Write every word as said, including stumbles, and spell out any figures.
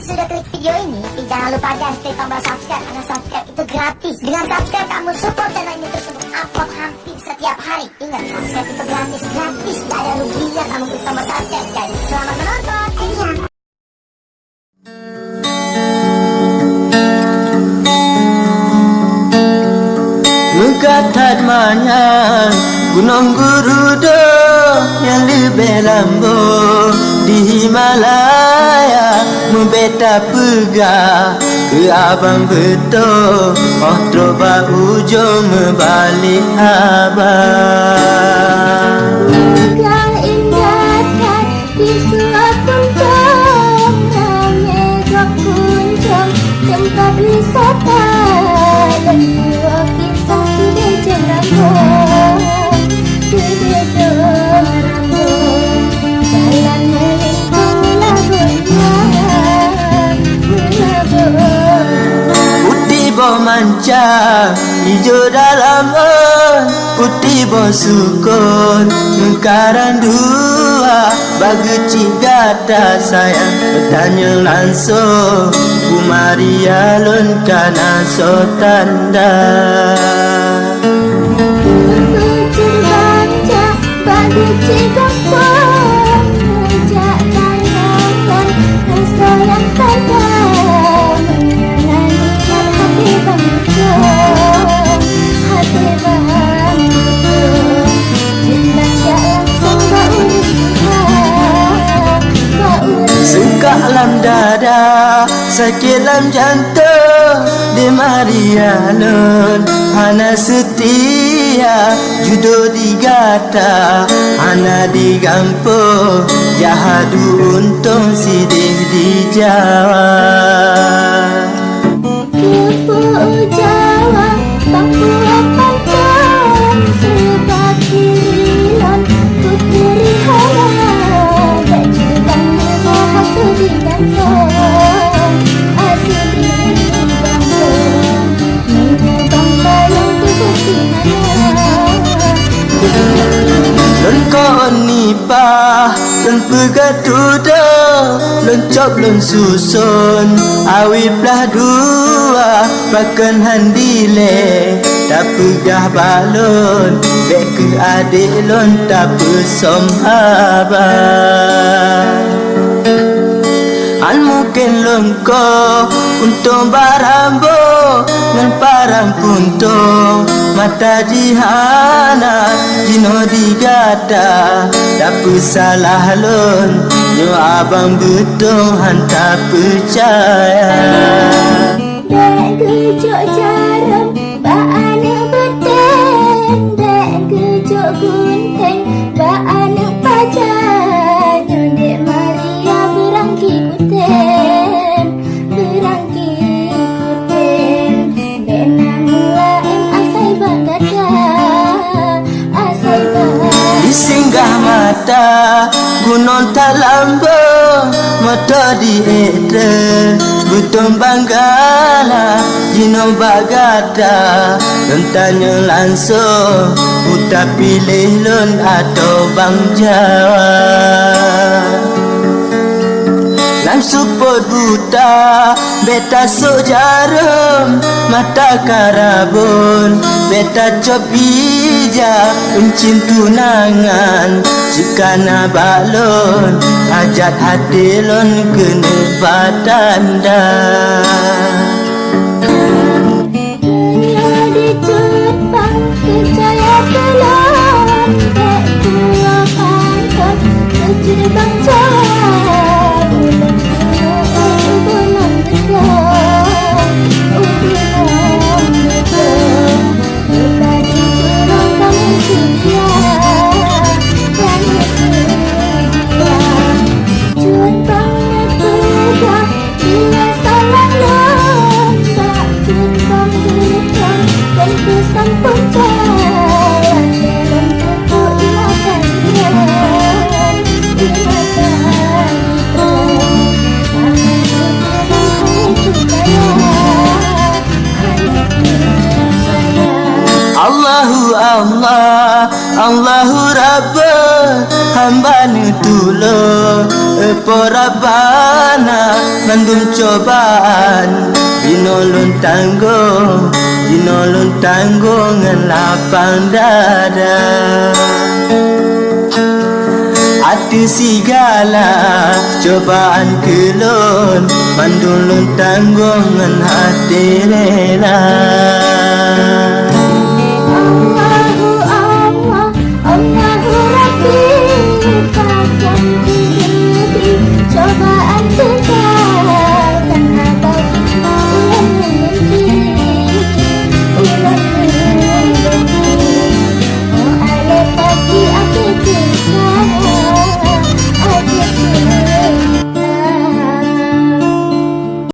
Sudah klik video ini, tapi jangan lupa guys, klik tombol subscribe, karena subscribe itu gratis. Dengan subscribe, kamu support channel ini terus untuk upload hampir setiap hari. Ingat, subscribe itu gratis, gratis. Tidak ada ruginya kamu klik tombol subscribe, guys. Selamat menonton. Meukat that manyang gunong Geurudong nyang leubeh lambong di Himalaya, meubeta peugah keu abang beutôi, óh trok bak ujong meubalek haba. Meukat indah that Di Sua Puntông ramé gob kunjông, teumpat wisata dan dua kisah keudéh jeuem rambông, keudéh jeuem rambông. Jalan meulintang lagoe nyan, meulagoe. Putéh boh manca, ijo dalam ôn, putéh boh sukon, meukarang dua. Bak geuchik gata sayang, beutanyong langsong, Bu Maria lôn kana soe tanda. Beucit banja bak geuchik gampông, jak tanyong lôn, soe nyang tanda. Meunyoe na niat até bang beutôi, até bang beutôi. Seungkak lam dada, sakét lam jantông, di Maria lôn hana seutia, judo di gata hana di gampông, jak hadu untông sidéh di Jawa. Keupeue Jawa bak pulo pantôn, seubab diri lôn putri hana, bék jeuet bang meuhasé di gantông, asé di gantông. Meunyoe bang payong teubukti hana, lôn kon nibak Lôn peugah tudoe, lôn cok lôn suson, awi plah dua, pakon han dilée, tapeugah bak lôn, bék keu adék lôn tapeusom haba. An mungken lôn Koh untông bak rambông ngon parang puntông, mata jih hana jinoe di gata. Tapeusalah lôn, nyoe abang beutông han tapeucaya. Bék geujok jarôm bak aneuk beuténg, bék geujok gunténg bak aneuk paja. Nyoe Dek Maria beurangki kutem, beurangki kutem. Bék na meulaén asai bak gata, asai bak gata. Di singgah mata gunong talambong, moto di ék treuk, beutông bangga lah jinoe bak gata. Lôn tanyong langsông, peue tapiléh lôn atau bang Jawa. Lam seupôt buta, bék tasôk jarôm, mata karabôn, bék tacôb ija, euncien tunangan. Jika na bak lôn, hajat até lôn keuneuk batanda. Meunyoe di Cut Pang peucaya keu lôn, bék tuwoe pantôn, keu Cut Pang Jawa. Ulôn tuwoe u gunong beutôi, u gunong beutôi. Teuka di jurông kamoe seudia, kamoe seudia. Cut Pang neupeugah, bila salah lôn bak Cut Pang geutông, lôn peusampoe jalan, lôn peubuet mata nyan, mata nyan. Tangan Cut Pang hai teuka ya. Allahu Allah, Allahu Rabbana, hamba neutulông, eh, Po Rabbana. Mandum cobaan jinoe lôn tanggong, jinoe lôn tanggong ngon lapang dada. Ateueh sigala cobaan keu lôn, mandum lôn tanggong ngon até rela.